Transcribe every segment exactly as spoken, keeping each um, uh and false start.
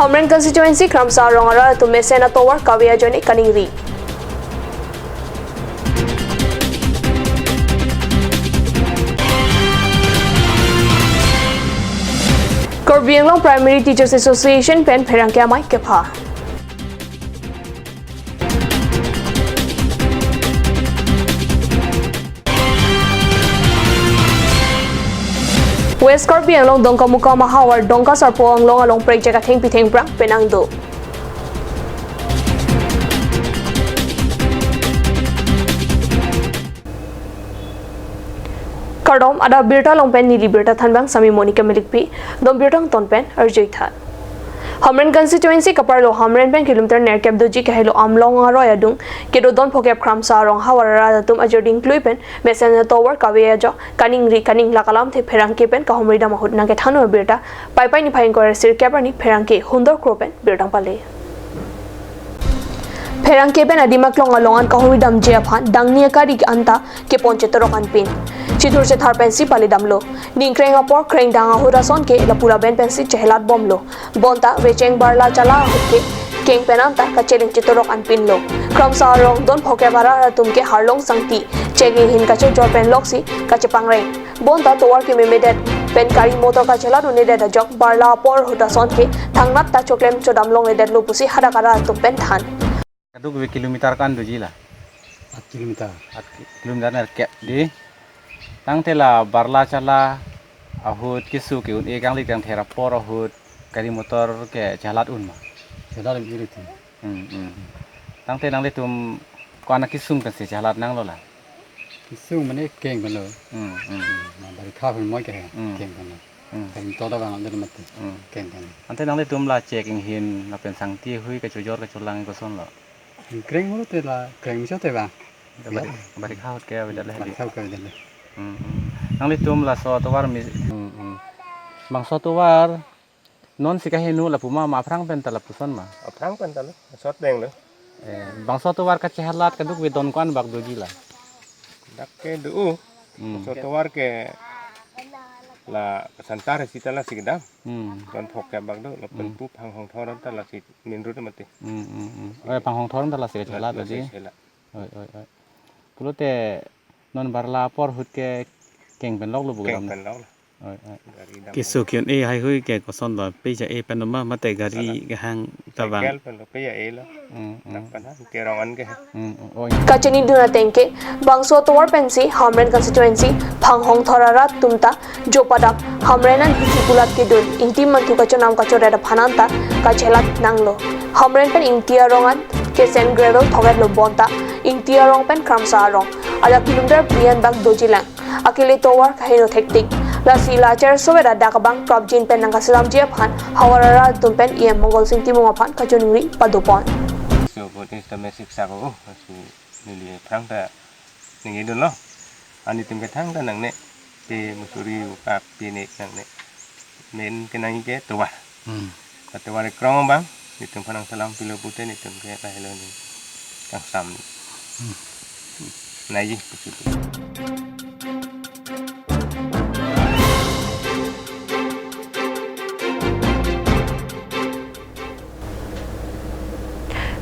Hamren constituency Kramsa arong arat atum mesen atovar kave ajoine kaningri. Karbi Anglong Primary Teachers Association pen pherangke amei kepha. West Karbi Anglong Dongkamukam ahavar Dongka Sarpo Anglong along prekjak athengpi thengphrang penang do. Kardom, adap birta along pen neli birta thanbang Sami Monica Milikpi, dom birta angton pen arjuitha. Hamren constituency kaparlo Hamren pen kilometer nerkep doji kahelo Amlong aroi adung, kedo don phokep Kramsa arong havar arat atum ajor dingklui pen mesen atovar kave ajok kaningri kaninglak alamthe pherangke pen kahumri dam ahut nangkethan abirta Paipai niphai ingkoi ra sirkep arni pherangke Hundor Kro pen birta pale. Pherangke pen adim aklong along an kahumri damji aphan dangni akari anta kepon chetorok anpin chithur chethar pensi pale damlo. Ningkreng apor krengdang ahut ason ke lapu laben pensi chehelat bomlo. Bonta vecheng barla chala ahut ke keng pen anta kacheling chetorok anpinlo. Kramsa arong don phokep arat atum ke harlong sangti chek inghin kachojor pen loksi kachepangreng. Bonta tovar kememedet pen gari motor kachelat un-edet ajok barla apor ahut ason ke thangnat ta choklem chodam longledetlo pusi hadak arat atum pen than. Kadokave kilometer ko-an doji la? Aat kilometer. Aat ki-, kilometer nerkep dei. Tangte la barla chala ahut keso ke-un-e kanglik tangther apor ahut gari motor ke chelat un ma? Chelat un-e riti. Hmm, hmm. Tangte nanglitum ko-an akesung pensi chelat nanglo la? Kesung mane keng penlo. Hmm, hmm. Hmm, na barikha pen moi ke he, Hmm. keng penlo. Hmm. Keng to da bang le mati. Hmm. Keng penlo. Ante nanglitum la chek inghin lapen sangti hui kachojor kacholang kosonlo? Kreng mo te la, kreng miso te bang. Bari, Ya. Barikha ahut ke avedet le hadi. Barikha ahut ke avedet le. Hmm, hmm. Nanglitum laso atovar mi- Hmm, hmm. Bangso atovar nonsi kaheno lapu ma, ma aphrang pen ta lapuson ma? Aphrang pen ta lo, sot deng lo. Eh, bangso atovar kachehelat kadokave don ko-an bak doji la? Dak ke do. Hmm. Bangso atovar ke la Santar sita lasi kedam. Hmm. Don phokep bak do, lapen Hmm. pu Phanghongthor ta lasi main road mati. Hmm, hmm, hmm. Oh, ya, Phanghongthor ta lasi kachehelat Lasi tadi. kachehelat. Oi, oi, oi. Pulote non barla apor ahut ke keng pen loklo bu Keng kedam. pen loklo. Oi, oi. Gari dam. Keso ke-un-e haihui ke kosonlo, peja-e pen ma mate gari Salah. kehang ta bang? Cycle penlo, peja-e lo. Hmm, hmm. Dak pen ha, kerong an ke. Hmm, hmm. Oi. Kachini dun ateng ke, bangso atovar pensi Hamren constituency Phanghongthor arat atum ta jo padap Hamren an hisi pulat kedun, ingti manthu kachonam kachoret aphan anta kachelat nanglo. Hamren pen Ingti arong an kesen gravel thok-etlo bonta Ingti arong pen Kramsa arong adha kilometer phli an bak doji lang. Akele tovar kaheno thektik. Lasi la acherso veda dak abang prapjin pen nangkaselamji aphan havar arat atum pen E M Mongol Sing Timung aphan kachiningri padopon. So, vote is the message sako, oh, si neli aphrang ta ningje dunlo. Anitum ke thangta nangne, pe musuri uka pe ne nangne. Main ke nangji ke tovar. Hmm. Tovar krong abang, nitum phan nangselam pilo pute nitum ke lahelo ne kangsam. Hmm. Nai ji pusi pu.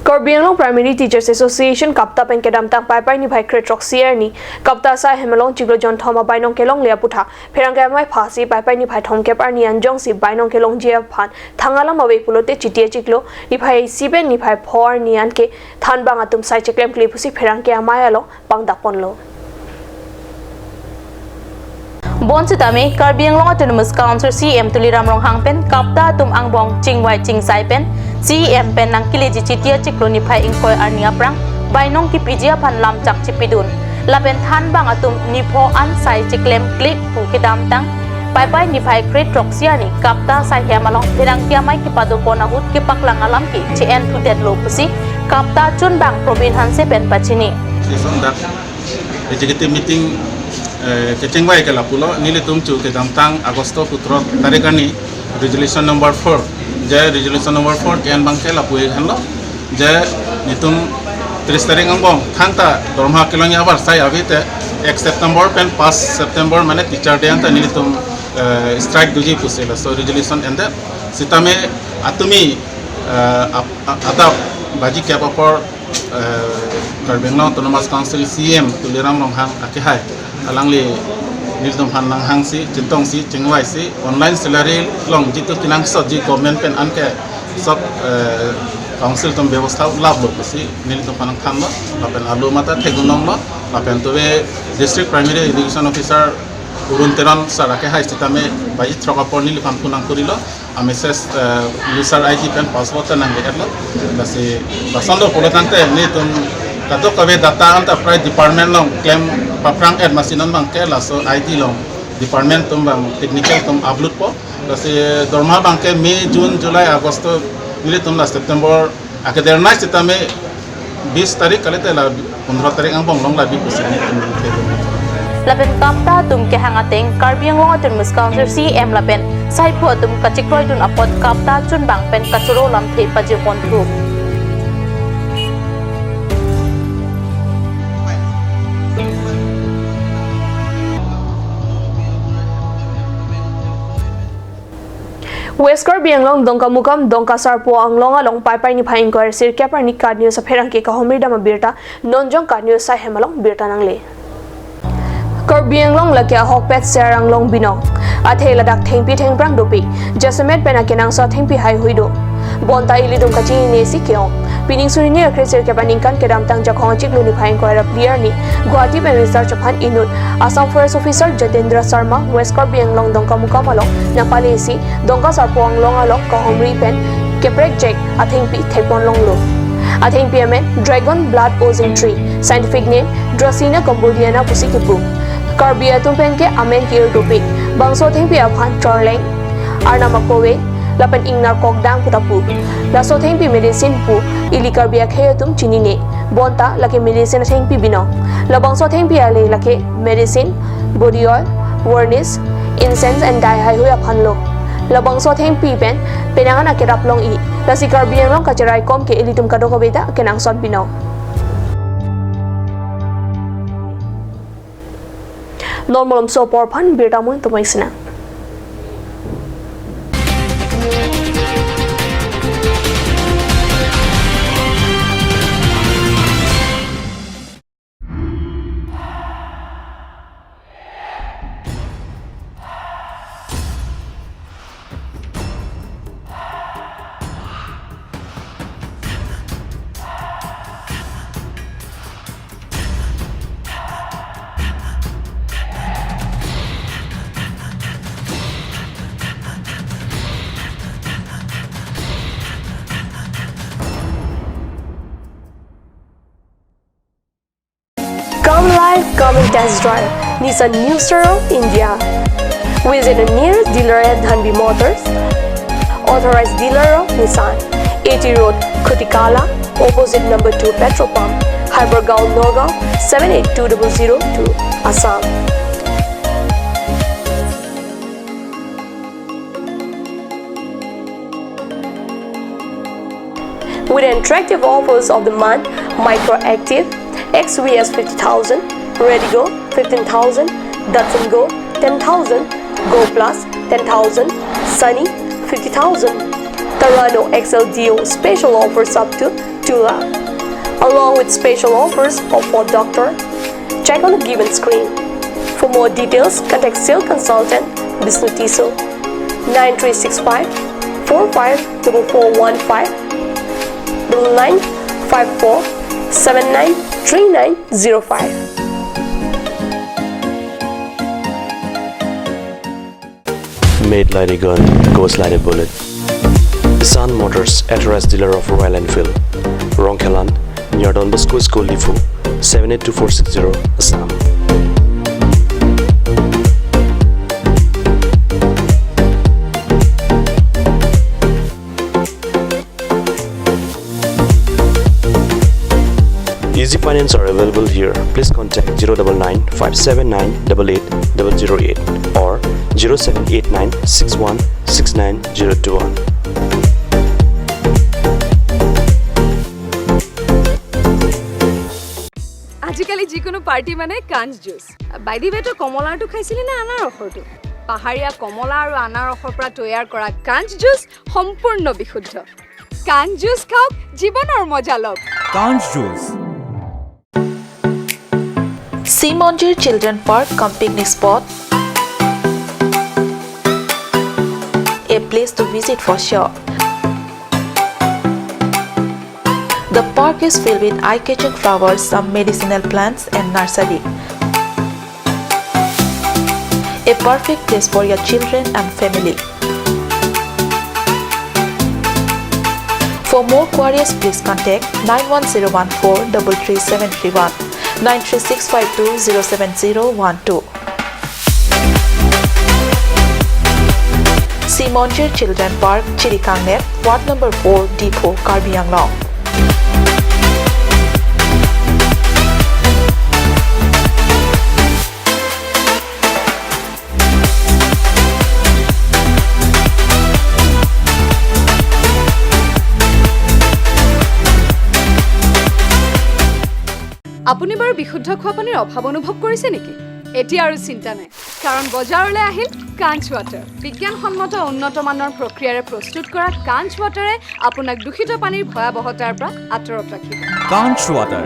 Karbi Anglong Primary Teachers Association KAPTA pen kedamtang Paipai niphai kre-throksi arni KAPTA asai hem along chiklo jonthom abainong kelongle aputhak pherangke amei phasi Paipai niphai thomkep arni anjongsi bainong kelongji aphan thang alam ave pulote Chiti achiklo niphai isi pen niphai pho arni anke thanbang atum sai cheklemkle pusi pherangke amei along pangdakponlo. Bonsitame Karbi Anglong Autonomous Council C E M Tuliram Ronghang pen KAPTA atum angbong chingvai chingsai pen C E M pen nangkeleji Chiti achiklo niphai ingkoi arni aphrang bainong kepiji aphan lamchak chepidun. Lapen thanbang atum nipho an sai cheklemkle pu kedamtang Paipai niphai kre-throksi arni KAPTA asai hem along pherangke amei kepadopon ahut kepaklang alam ke che-en thudetlo pusi KAPTA chunbang Probin Hanse pen pachini. Session dak executive meeting, eh, kechengvai ke lapulo, nelitum chu kedamtang Agosto sotro tarik arni resolution number four, je resolution number four ke-en abang ke lapu henlo, je netum tris tarik angbong thangta dorma kelongji abar sai ave te ek September pen pas September mane Teacher Day anta nelitum, eh, strike doji pusi laso resolution endet. Sitame atumi Eh, ap-, a-, adap baji kep apor, eh, Karbi Anglong Autonomous Council C E M Tuliram Ronghang akehai alangli nelitum aphan nanghangsi, chingtongsi, chingvaisi, online salary along jitu kenangsotji government pen anke sob, eh, council atum bevostha lap lo pusi nelitum aphan nangthanlo, lapen alo mata thekdun longlo, lapen tuve District Primary Education Officer Arun Teron sir akehai sitame baji throk apor neliphan phone nangkorilo, a message, eh, user I D pen password ta nangli-etlo. Lasi lason do pulo tangte nelitum kadokave data anta prai department along klem paphrang-et, masi non abangke laso I D along department atum abang technical atum upload po. Lasi dorma abangke May, June, July, August, nelitum la September akedernai sitame bis tarik kalite la pondro tarik angbong along la bi pusi nelitum thekdun. Lapen KAPTA atum kehang ateng Karbi Anglong Autonomous Council C E M lapen saipo atum kachekroidun apot KAPTA chunbang pen kachoro lamthe pajiponthu. West Karbi Anglong Dongkamukam Dongka Sarpo Anglong along Paipai niphai ingkoi ra sirkep arni KAT News apherangke kahomri dam abirta non jong KAT News saihem along birta nangle. Karbi Anglong lake ahokpet Ser Anglong binong. Athe ladak thengpi thengphrang dopik, jasemet pen akenangsot thengpi haihui do. Bonta ilitum kachinine si ke-ong. Pining suri hini ra kre sirkep aningkan kedamtang Jakhong achiklo niphai ingkoi ra phli arni Guwahati pen research aphan inut Assam Forest Officer Jatendra Sharma West Karbi Anglong Dongkamukam along nangpalesi Dongka Sarpo Anglong along kahomri pen keprekjek athengpi thekpon longlo. Athengpi amen Dragon Blood Ozing Tree, scientific name Dracaena cambogiana pusi kipu. Karbi atum pen ke amen ke-ir dopik. Bangso athengpi aphan chorleng, arnam akove, lapen ingnar kokdang pu ta pu. Laso athengpi medicine pu ili Karbi akhei atum chinine. Bonta lake medicine athengpi binong. Labangso athengpi ale lake medicine, body oil, varnish, incense and dye haihui aphan lo. Labangso athengpi pen penang an akerap long-i. Lasi Karbi Anglong kacharaikom ke ilitum kadokave ta kenangsot binong. Non malomso apor aphan birta mo-en tumai sinang. Come live, come and test drive Nissan New Star of India. Visit the nearest dealer at Dhanvi Motors, authorized dealer of Nissan, A T Road, Khutikala, opposite number two petrol pump, Hypergaon, Nagaon, seven eight two double zero two, Assam. With attractive offers of the month, Micra Active, X V S fifty thousand, Redi-GO fifteen thousand, Datsun Go ten thousand, Go Plus ten thousand, Sunny fifty thousand, Terrano X L D O special offers up to two lakh, along with special offers of Ford Doctor. Check on the given screen. For more details, contact sales consultant Bishnu Tisso, nine three six five four five double four one five, double nine five four seven nine three nine zero five. Made like a gun, goes like a bullet. Sun Motors, authorized dealer of Royal Enfield. Rongkhelan, near Don Bosco School, Diphu, seven eight two four six zero, Assam. Easy finance are available here. Please contact zero double nine five seven nine double eight double zero eight or zero seven eight nine six one six nine zero two one. আজিকালি যিকোনো পাৰ্টি মানে কাঞ্চ juice. By the ৱে, তই কমলাৰটো খাইছিলি নে আনাৰসৰটো? পাহাৰীয়া কমলা আৰু আনাৰসৰ পৰা তৈয়াৰ কৰা কাঞ্চ জুচ সম্পূৰ্ণ বিশুদ্ধ। কাঞ্চ জুচ খাওক, জীৱনৰ মজা লওক। Kanch juice. Simonjir Children Park cum picnic spot. A place to visit for sure. The park is filled with eye-catching flowers, some medicinal plants and nursery. A perfect place for your children and family. For more queries, please contact nine one zero one four double three seven three one, nine three six five two zero seven zero one two. Simonjir Children Park, Chirikangnep, Ward number four, Diphu, Karbi Anglong. আপুনি বাৰু বিশুদ্ধ খোৱা পানীৰ অভাৱ অনুভৱ কৰিছে নেকি? এতিয়া আৰু চিন্তা নাই, কাৰণ বজাৰলৈ আহিল কাঞ্চ ৱাটাৰ। বিজ্ঞানসন্মত উন্নত মানৰ প্ৰক্ৰিয়াৰে প্ৰস্তুত কৰা কাঞ্চ ৱাটাৰে আপোনাক দূষিত পানীৰ ভয়াৱহতাৰ পৰা আঁতৰত ৰাখিব। Kanch water.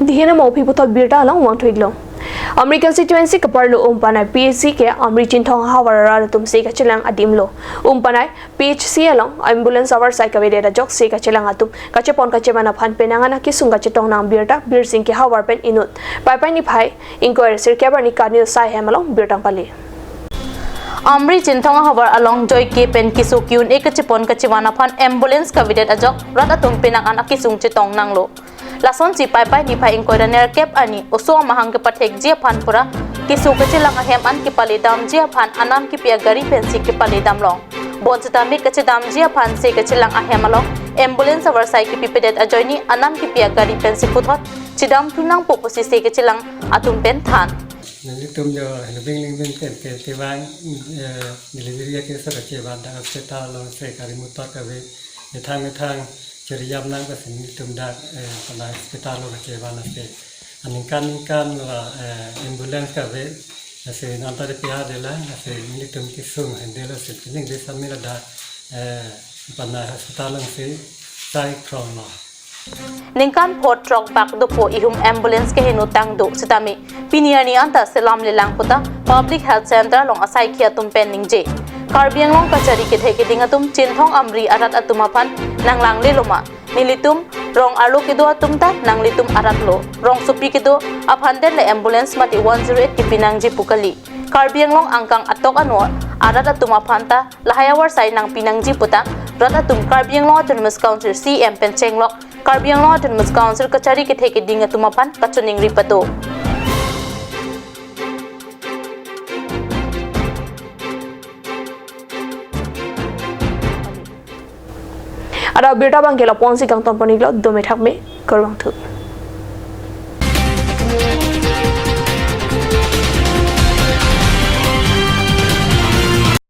Dihena Maupi puthot birta along wangthuiklo. Amri constituency kaparlo Umpanai P H C ke Amri Chinthong ahavar arat atum se kachelang adim lo. Umpanai P H C along ambulance avarsai kavedet ajok se kachelang atum kachepon kachevan aphan penang an akesung kachetong nang birta Birsing ke havar pen inut Paipai niphai ingkoi ra sirkep arni kaningje sai hem along birta pali. Amri Chinthong ahavar along joike pen keso ke-un-e kachepon kachevan aphan ambulance kavedet ajok rat atum penang an akesung chetong nanglo. Lasonsi Paipai niphai ingkoi ra nerkep arni oso amahang kepathekji aphan pura keso kachelang ahem an kepaledamji aphan anam kepi agari pensi kepaledam long. Bonsitame kachedamji aphan se kachelang ahem along ambulance avarsai kepipedet ajoine anam kepi agari pensi puthot chedamthu nangpo pusi se kachelang atum pen than. Nelitum jo helbing lingbing pen ke kevang, eh, delivery ke sa kachevan dak hospital along se gari motor kave methang methang chiriyam nang kasi nelitum dak, eh, pada hospital along kachevan ase. Aningkan ningkan la, eh, ambulance kave ase nanta de pia de la ase nelitum kesung hende lo se pining de samila dak, eh, pada hospital along se sai krong lo. Ningkan pho throk bak dopo ihum ambulance keheno tang do sitame pini arni anta selam lelang puta Public Health Center along asaikhi atum pen ningje. Karbi Anglong kachari kethe keding atum Chinthong Amri arat atum aphan nanglangle loma. Nelitum rong arlo kedo atum ta nanglitum arat lo. Rongsopi kedo aphan den le ambulance mate one zero eight kepi nangji pu kali. Karbi Anglong angkang atok anor arat atum aphan ta lahai avarsai nangpi nangji puta rat atum Karbi Anglong Autonomous Council C E M pen chenglok Karbi Anglong Autonomous Council kachari kethe keding atum aphan kachiningri pado. Ada birta abang ke lapu-an si kangton pon-iklo, dome thakme, kurvangthu.